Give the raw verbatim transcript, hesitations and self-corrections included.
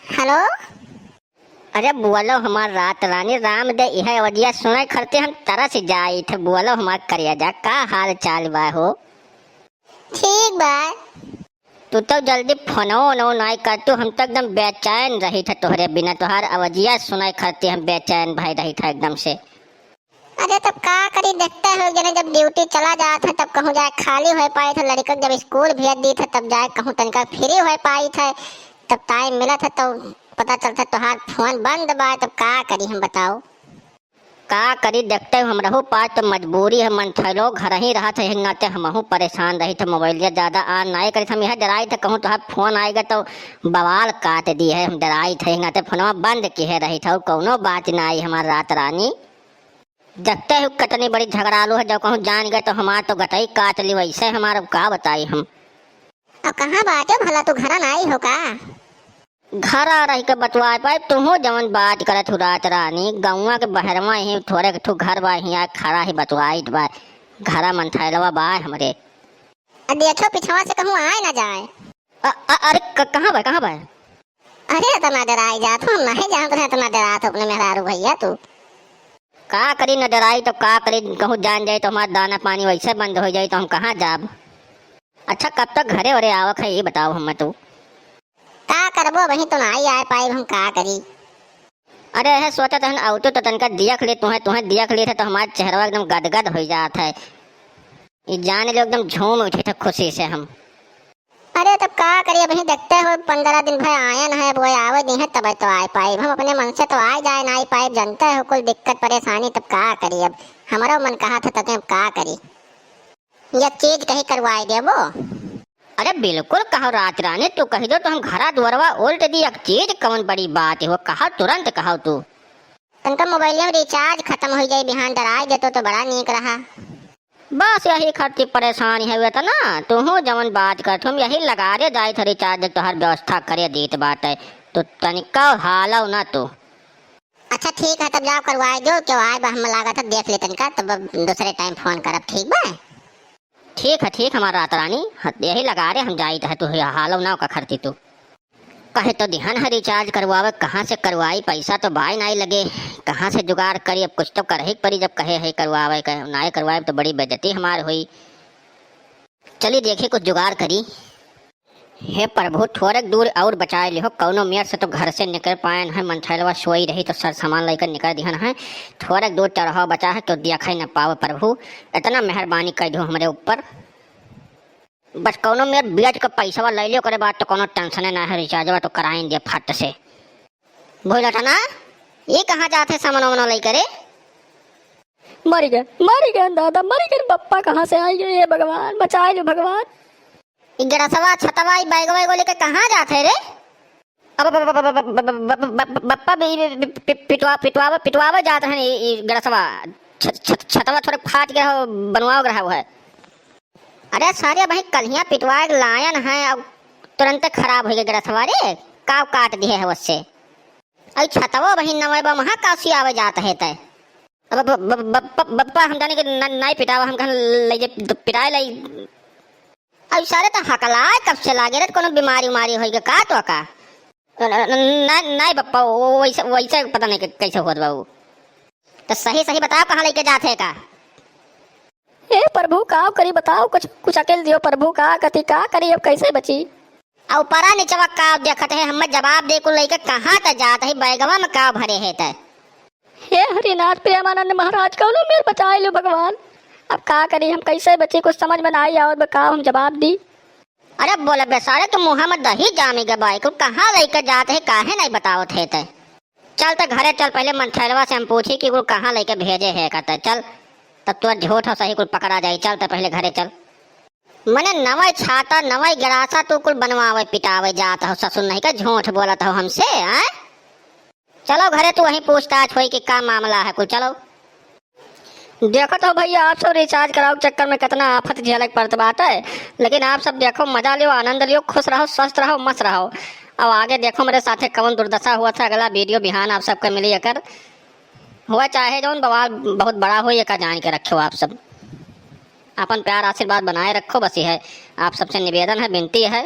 हेलो। अरे बोलो हमार रात रानी, राम दे इहे अवजिया सुनै खरते हम तरस जाइत है। बोलो हमार करेजा, का हाल चाल बा हो? ठीक बा। तू तो जल्दी फोनो ओनो नाई करतू, हम तो एकदम बेचैन रहित है तोहरे बिना, तोहार अवजिया सुनै खरते हम बेचैन भय रहित है एकदम से। अरे तब का करी, देखते हो जने जब ड्यूटी चला जात है तब कहूँ जाए खाली होइ पाइत है, लड़िका जब स्कूल भेज दीत है तब जाए कहूँ तनिका फ्री होइ पाइत है, तब टाइम मिलत है तो पता चलत है तोहार फोन बंद बा, तब का करी हम बताओ? का करी, देखते हो हमरहू पास तो मजबूरी है, मंथैलो घरही रहत है, यही नाते हमहू परेशान रहित है, मोबाइलिया ज्यादा on नाई करित, हम यह डराइत है कहूँ तोहार फोन आइगा तो बवाल काट दिहे, हम डराइत है, यही नाते फोनवा बंद किहे रहित है, कौनो बात नाई हमार रात रानी। देखते हो कितनी बड़ी झगड़ालू है, जब कहूँ जान गए तो हमार तो गटई काट ली, वैसे हमार अब का बताई हम। अब कहाँ बाटे भला, तू घरा नाई हो का? घरा रहि के बतवाए पाए, तुहू जवन बात करत हु रात रानी, गौवा के बहरवा ही थोरे के ठू घर बा, हियाँ खड़ा ही बतवाइत बा, घरा मंथैलवा बा हमरे। अब देखो पिछवा से कहूँ आए ना जाए। अ-, अ-, अरे क-, कहाँ बा, कहाँ बा? अरे इतना डराई जात हो, हम नहीं जानत रहे इतना डरात हो अपने मेहरारू भैया तू। का करी न डराई तो का करी, कहूँ जान जाई तो हमार दाना पानी वैसे बंद हो जाई तो हम कहाँ जाब? अच्छा कब तक घरे वरे आवक है ये बताओ हमें तू। का करबो, वहीं तो नाई आए पाइब हम, का करी? अरे है सोचत हन अउतू तो तनका दियख ली तुहें, तुहें दियख ली थे तो हमार चेहरवा एकदम गदगद हो जात है। ये जान लो एकदम झूम उठे थे खुशी से हम। अरे तब का करी, अबहीं देखते हो पन्द्रह दिन भर आयन है, वो आवे दी है तब तो आए पाइब। हम अपने मन से तो आए जाए ना आए पाइब, जानते हो कुल दिक्कत परेशानी, तब का करी। अब हमारो मन कहा था तब अब का करी, एक चीज कही करवाए देबो। अरे बिल्कुल कहो रात रानी, तू कही दो तो हम घरा दुआरवा उल्ट दी, एक चीज कौन बड़ी बात हो, कहा तुरंत कहो तू। तनका मोबाइल में रिचार्ज खत्म हो जाए, बिहान डराए देतो तो बड़ा नीक रहा। बस यही खातिर परेशान है इतना, तुहू जवन बात करत हो, हम यही लगा रे जाइत है रिचार्ज, तोहर व्यवस्था करे दीत बाटे, तो तनिका हालव ना तू। अच्छा ठीक है, तब जाओ करवाए दो, क्यों आए बा, हम लागत है देख ले तनिका, तब अब दूसरे टाइम फोन करब, ठीक बा? ठीक है, ठीक हमार रात रानी, ह-, यही लगा रे हम जाइत है, तू हालव ना का खरती तू। कहे तो दिहन है रिचार्ज करवावे, कहाँ से करवाई, पैसा तो बाय नाई लगे, कहाँ से जुगाड़ करी, अब कुछ तो करही के परी, जब कहे है करवावे के, नाई करवाए तो बड़ी बेइज्जती हमार होई। चली देखी कुछ जुगाड़ करी। हे प्रभु, थोड़क दूर और बचाए लिहो, कौनो मेर से तो घर से निकल पायन है, मंथैलवा सोई रही तो सर सामान लेकर निकल दिहन है, थोड़क दूर चढ़ाव बचा है, तो देखै न पावे प्रभु, इतना मेहरबानी कर दो हमरे ऊपर। बस कौनो मेर ब्याज का पैसवा ले लियो, ओकरे बाद तो कौनो टेंशने ना है, रिचार्जवा तो कराइन दिया फट से। भोलटना, ये कहाँ जात है सामान वामान लेकर रे? मर गए, मर गए दादा, मर गए, बप्पा कहाँ से आई गए, हे भगवान, बचाए लो भगवान। ई गड़सवा, छतवा, ई बैगवा एगो लेके कहाँ जात है रे? अब ब-, ब-, ब-, बप्पा भी पि-, पि-, पिटवा, पिटवावे, पिटवावे जात है ई, ई गड़सवा। छ-, छ-, छतवा थोड़े फाट गया हो, बनवाओ रहा है। अरे सारे भाई कल्हिया पिटवाए के लायन है, अब तुरंते खराब हो गया गड़सवा रे, काव काट दिए है उससे। अई छतवा भाई नवे बा, महा कासी आवे जात है तय। अब ब-, ब-, ब-, ब-, बप्पा हम जाने के न-, नाई पिटावा, हम कहन ले जे पिटाए लाई। अब सारे तो हकलाए कब से लागे रे, कोनो बीमारी उमारी होई के का तो का? न-, न-, न-, नाई बप्पा, वो वैसे, वैसे पता नहीं के-, कैसे होत बा वो। तो सही सही बताओ कहाँ लेके जात है का? हे प्रभु, का करी बताओ, कुछ, कुछ अकेल दियो प्रभु, का कथी, का करी, अब कैसे बची? अब ऊपरा नीचवा का देखत है, हमें जवाब दे कुल लेके कहाँ त जात है, बैगवा में का भरे है त? हे हरिनाथ प्रेमानंद महाराज, कौनो मेर बचाए लो भगवान। अब का करी हम, कैसे बची, कुछ समझ में नाई आवत बा, का हम जवाब दी? अरे बोले बे सारे, तू मुँह में दही जामी गे बाई, कुल कहाँ लेके जात है, काहे नहीं बतावत है ते? चल ते घरे चल, पहले मंथैलवा से हम पूछी कि कुल कहाँ लेके भेजे है का ते, चल। तब तोर झूठ हो सही कुल पकड़ा जाई, चल ते पहले घरे चल। मने नवई छाता, नवई गिलासा तू कुल बनवावे पिटावे जात हो, ससुर नहीं का झूठ बोलत हो हमसे, हैं? चलो घरे, तू वहीं पूछताछ होई कि का मामला है कुल, चलो। देखत हो भैया, आप सब रिचार्ज करावे के चक्कर में कितना आफत झेले के पड़त बाटे, लेकिन आप सब देखो, मजा लियो, आनंद लियो, खुश रहो, स्वस्थ रहो, मस्त रहो। अब आगे देखो मेरे साथे कौन दुर्दशा हुआ था, अगला वीडियो बिहान आप सबके मिली एकर। हुआ चाहे जौन बवाल बहुत बड़ा हो, ये का जान के रखो आप सब। अपन प्यार आशीर्वाद बनाए रखो, बस यह आप सबसे निवेदन है, विनती है।